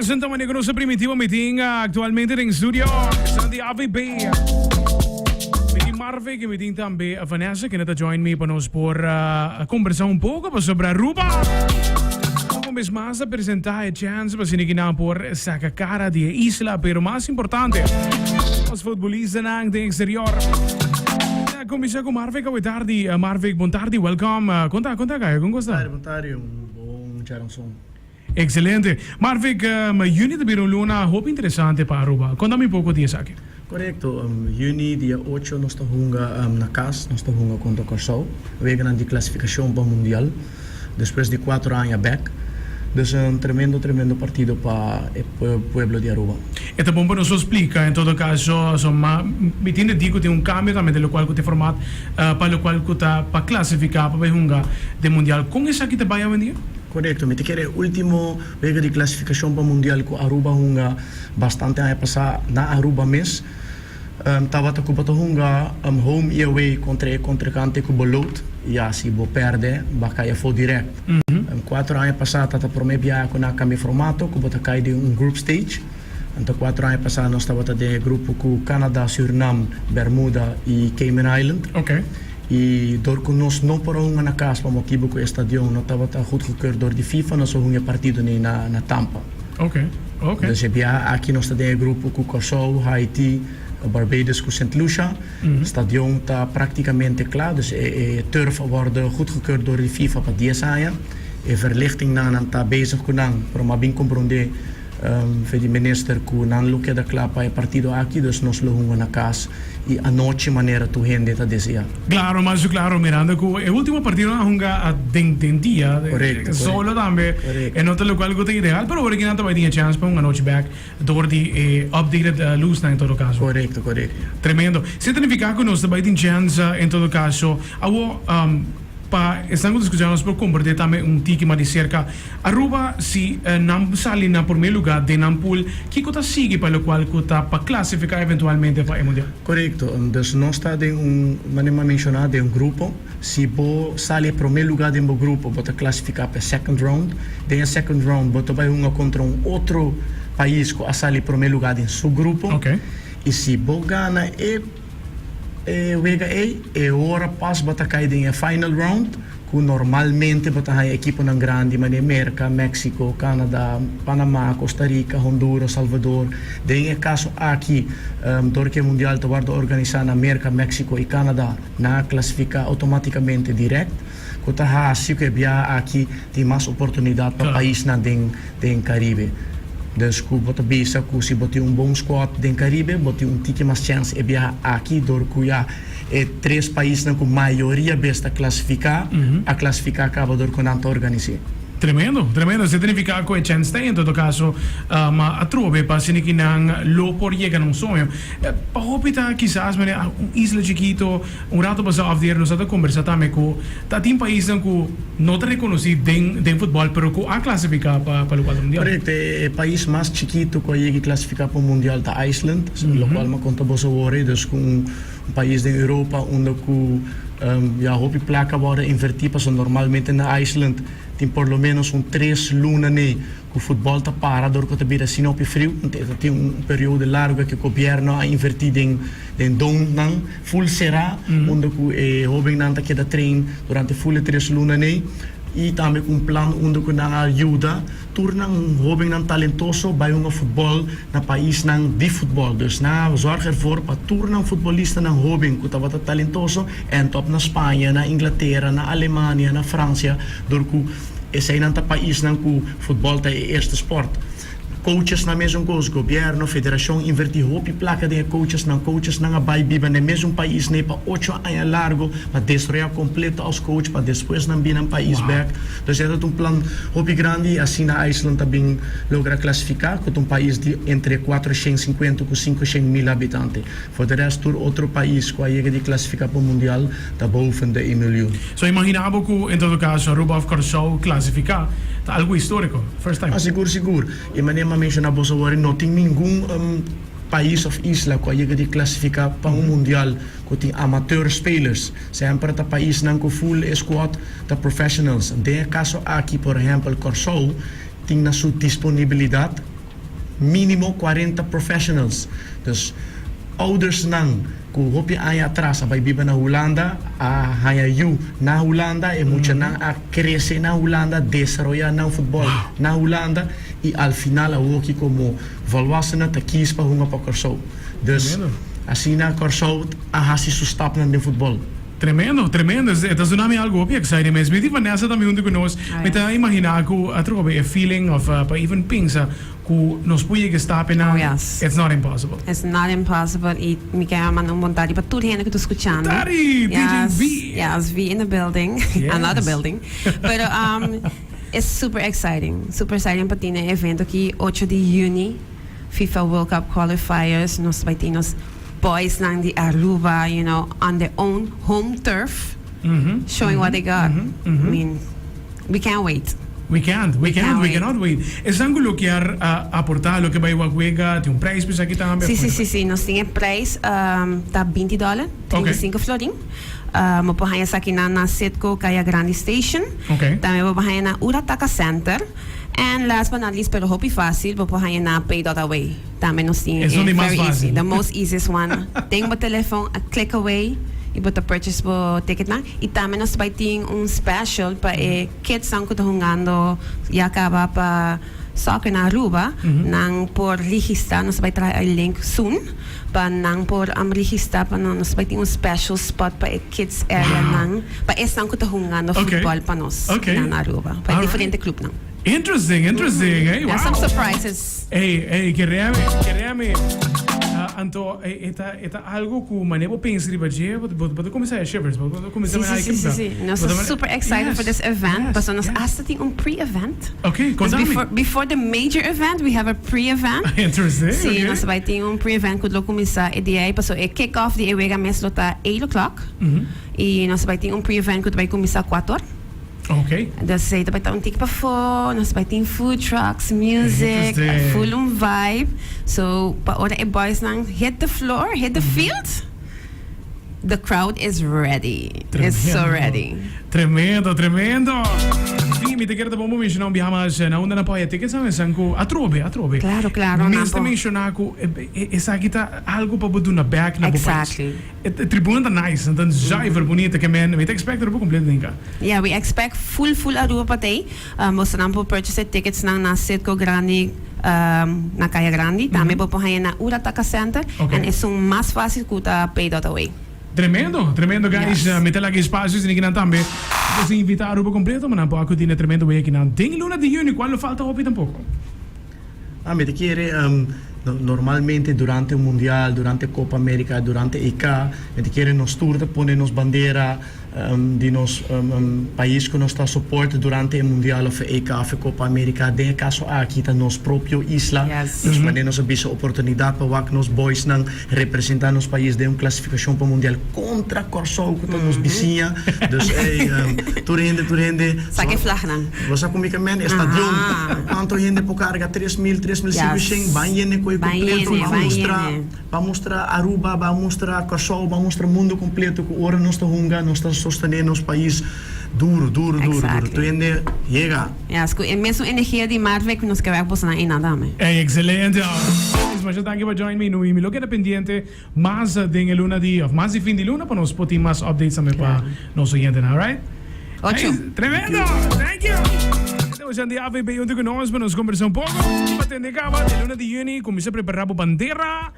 Santa Maria Cruz Primitivo mi tin actualmente den studio Esnan di AVB. Mi tin Marvick y mi tin tambe Vanessa kende ta join mi pa nos por conversa un poco pasobra Aruba. Un bes mas ta presenta e chance pa asina kinan por saca cara di e isla pero mas importante nos futbolistanan den exterior. Ta cuminsa cu Marvick awe tardi. Marvick bon tardi welcome. Conta conta Gaya con gosta? Bon tardi bon tardi un bon djaranson. Excelente. Marvick, juni ta bira un luna hopi interesante pa Aruba. Conta mi un poco di esaki. Corecto. Juni dia ocho nos ta hunga na cas, nos ta hunga contra Corsou. Weganan di clasificacion pa Mundial despues di cuatro aña bek. Dus un tremendo tremendo partido pa e pueblo di Aruba. E ta bon pa nos splica en todo caso, so ma mi tin de di cu tin un cambio tambe den locual cu ta e format pa locual cu ta pa clasifica pa bay hunga den Mundial. Con esaki ta bay awendia? Korekto, mi ta kere e ultimo wega di klasifikashon pa mundial ku Aruba hunga bastante aña pasá na Aruba mes. Tabata ku bo ta hunga home i away kontra e kontrinkante ku bo loot i ya si bo pèrdè bo a kai afó dirèkt. Kuater aña pasá tabata promé biaha ku nan a kambia formato ku bo ta kai den un group stage. Anto kuater aña pasá nos tabata den e grupo ku Canada, Surinam, Bermuda i Cayman Island. I dor ku nos no por a hunga na kas pa motibu ku e stadion no tabata goedgekeurd dor di FIFA, nos a hunga e partido nei na na Tampa. Dus e biaha aki nos ta den e grupo ku Kòrsou, Haiti, Barbados ku Sint Lucia. Stadion ta praktikamente kla, dus e e turf a wòrdu goedgekeurd dor di FIFA pa dies aña. E verlichtingnan nan ta bezig ku nan, pero m'a bin komprondé Fe di minister cu nan lo keda cla pa e partido aki, dus nos lo hunga na cas y anochi manera tur hende ta desea. Claro, mas claro, mirando cu e ultimo partido nan a hunga den den dia, solo tambe, e no ta locual cu ta ideal, pero ora ki nan ta bay tin e chance pa hunga anochi bek door di e updated lusnan en todo caso. Corecto, corecto. Tremendo. Si ta nifica cu nos ta bay tin chance en todo caso. Awo, pa esnan cu ta scucha nos por comprende tambe un tiki mas di cerca. Aruba si nan sali na prome luga den nan pool, kico ta sigui pa locual cu ta pa clasifica eventualmente pa e mundial? Corecto, dus nos ta den un, manera mi a menciona, den un grupo. Si bo sali e prome luga den bo grupo, bo ta clasifica pa e second round. Den e second round bo ta bay hunga contra un otro pais cu a sali prome luga den su grupo. Y si bo gana e e wega ey, e ora pas bo ta cay den e final round. Ku normalmente bo ta haña ekiponan grandi manera Merka, Meksiko, Kanada, Panama, Costa Rica, Honduras, Salvador. Den e kaso aki, dor ku e mundial ta wòrdu organisá na Merka, Meksiko i Kanada, nan a klasifiká outomátikamente dirèkt, ku ta hasi ku e biaha aki tin mas oportunidat pa paisnan den den Karibe. Dus ku bo ta bisa ku si bo tin un bon squad den Karibe, bo tin un tiki mas chèns e biaha aki dor ku ya E tres paisnan ku mayoria bes ta klasifiká, a klasifiká kaba dor ku nan ta organis'é. Tremendo, tremendo. Esei ta nifiká ku e chèns ta en todo kaso ma atrobe pa asina ki nan lo por yega na un soño. Pa hopi ta kisas manera un isla chikito, un rato pasá òf dier nos a ta kombersá tambe ku ta tin paisnan ku no ta rekonosí den den futbòl pero ku a klasifiká pa pa lokual ta mundial. Korekto, e pais mas chikito ku a yega klasifiká pa un mundial ta Iceland, lokual mi a konta boso awor ei, dus ku un Un pais den Europa unda ku ya hopi plaka wòrdu invertí pasobra normalmente na Iceland tin por lo ménos un tres luna nei ku futbòl ta para dor ku ta bira asina hopi friu. Anto e ta tin un periodo largu ku gobièrnu a invertí den den domnan ful será unda ku e hóbennan ta keda train durante ful e tres luna nei i tambe ku un plan unda ku nan a yuda Tur nan hobennan talentoso bai hunga futbòl na paisnan di futbòl. Dus nan a zòrg ervoor pa tur nan futbolistanan hoben ku tabata talentoso end up na Spaña, na Inglatera, na Alemania, na Fransia, dor ku eseinan ta paisnan ku futbòl ta e eerste spòrt. Coaches nan mesun cos, gobierno, federacion inverti hopi placa den e coaches nan, coaches nan a bay biba den mesun pais nei pa ocho aña largo pa desroya completo als coach pa despues nan bin nan pais bek. Dus e ta un plan hopi grandi y asina IJsland ta bin logra clasifica cu ta un pais di entre 450 cu 500 mil habitante. Voor de rest tur otro pais cu a yega di clasifica pa Mundial ta boven de 1 miljoen. So imagina bo cu en todo caso Aruba of Corsou clasifica, ta algo historico, first time. Ah, sigur, sigur. E manera mi a menciona bos awor, no tin ningun pais of isla cu a yega di clasifica pa un Mundial cu tin amateur spelers. Semper ta paisnan cu full e squad ta professionals. Den e caso aki, por ehempel, Corsou tin na su disponibilidad minimo 40 professionals. Dus oudersnan cu hopi aña atras a bay biba na Hulanda, a haya yu na Hulanda, e muchanan a crece na Hulanda, desaroya nan futbol na Hulanda y al final awoki como volwassenen ta kies pa hunga pa Corsou. Dus asina Corsou a haci su stapnan den futbol. Tremendo, tremendo. E ta zona mi algo hopi exciting mes. Mi di Vanessa tambe hunto cu nos. Mi ta imagina cu atrobe e feeling of pa even pensa cu nos por yega e stapnan. Oh yes. It's not impossible. It's not impossible y mi kier manda un bon tardi pa tur hende cu ta scuchando. Tardi, DJ V. Yes, V in the building. Another building. Pero it's super exciting. Super exciting pa tin e evento aki 8 di juni, FIFA World Cup Qualifiers. Nos bay tin nos boys nan di Aruba, on their own home turf, showing what they got. I mean, we can't wait. We can't, we can't, we cannot wait. Esnan cu lo kier aporta, lo ke bay wak wega, tin un prijs pa esaki tambe? Si, si, si, si. Nos tin e prijs ta $20, 35 florin. Bo por haya esaki nan na Citgo Caya Grandi Station. Tambe bo por haya na Urataka Center. And last but not least, pero hopi facil, bo por haya na Pay.away. Tambe nos tin e very easy, the most easiest one. Den bo telefon, a click away y bo ta purchase bo ticketnan. Y tambe nos bay tin un special pa e kidsnan cu ta hungando ya caba pa soccer na Aruba. Nan por registra, nos ta bay traha e link soon pa nan por registra pa nan. Nos ta bay tin un special spot pa e kids area nan, pa esnan cu ta hungando futbol pa nos na Aruba, pa e diferente clubnan. Interesting, interesting. Hey, wow. Some surprises. Hey, hey, kereme, kereme. Anto, e ta, e ta algo cu mane bo pensa riba dje, bo, bo, bo ta cuminsa haya shivers, bo, bo ta cuminsa Si, si, si, si, si. Nos ta super excited for this event, pasobra nos hasta tin un pre-event. Okay, Dus conta mi. before, before the major event, we have a pre-event. Interesting, Si, okay. nos ta bay tin un pre-event cu lo cuminsa e dia ey, pasobra e kick-off di e wega mes lo ta 8 o'clock. Y nos ta bay tin un pre-event cu ta bay cuminsa 4 or. Dus ei ta bai ta un tiki pafó, nos ta bai tin food trucks, music, full un vibe. So pa ora e boysnan hit the floor, hit the field, the crowd is ready. Is so ready. Tremendo, tremendo. Sí, mi ta kere ta bon bo menciona un biaha mas na unda nan por haya tickets nan esan cu atrobe, atrobe. Claro, claro, nan Mester por. menciona cu esaki ta algo pa bo duna back na bo pais. Exactly. E tribuna ta nice, nan ta zuiver bunita ke men, mi ta expect Aruba completo den ka. Yeah, we expect full full Aruba pa tey. Boso nan por purchase e tickets nan na Citgo Grandi na Caya Grandi. Tambe bo por haña na Urataka Center. En esun mas facil cu ta pay.away. Tremendo, tremendo guys. Yes. Mi ta laga espacio esaki nan tambe. Boso invita Aruba completo, ma nan por acudi na tremendo wega akinan den luna di juni, cual no falta hopi tampoco. Ah, mi ta kere normalmente durante un mundial, durante Copa America, durante EK, mi ta kere nos tur ta pone nos bandera di nos pais cu nos ta support durante e mundial of e EK of e Copa America. Den e caso aki ta nos propio isla. Dus manera nos a bisa oportunidad pa wak nos boysnan representa nos pais den un clasificacion pa mundial contra Corsou cu ta nos bisiña. Dus ey, tur hende, tur hende. Saca e vlagnan. Bo sa con mi ke men? E stadion. Cuanto hende por carga? 3 mil, 3500? Ban yene cu e completo. Ban mustra, ban mustra Aruba, ban mustra Corsou, ban mustra mundo completo cu ora nos ta hunga, nos ta sostene nos pais duro, duro, duro, duro. Tur hende yega. Yes, cu e mesun energia di Marvick nos ke wek bosonan einan tambe. Ey, excelente. Masha danki pa join me. Mi lo keda pendiente mas den e luna di, of mas di fin di luna pa nos por tin mas updates tambe pa nos oyentenan, alright? Ocho. Hey, tremendo! Thank you! Estamos di AVB junto cu nos pa nos conversa un poco. Pa tende caba de luna di juni, cuminsa prepara bo bandera.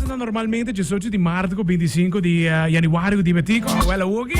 Normalmente 18 di maart cu 25 di januari cu di betico. Well, awoki.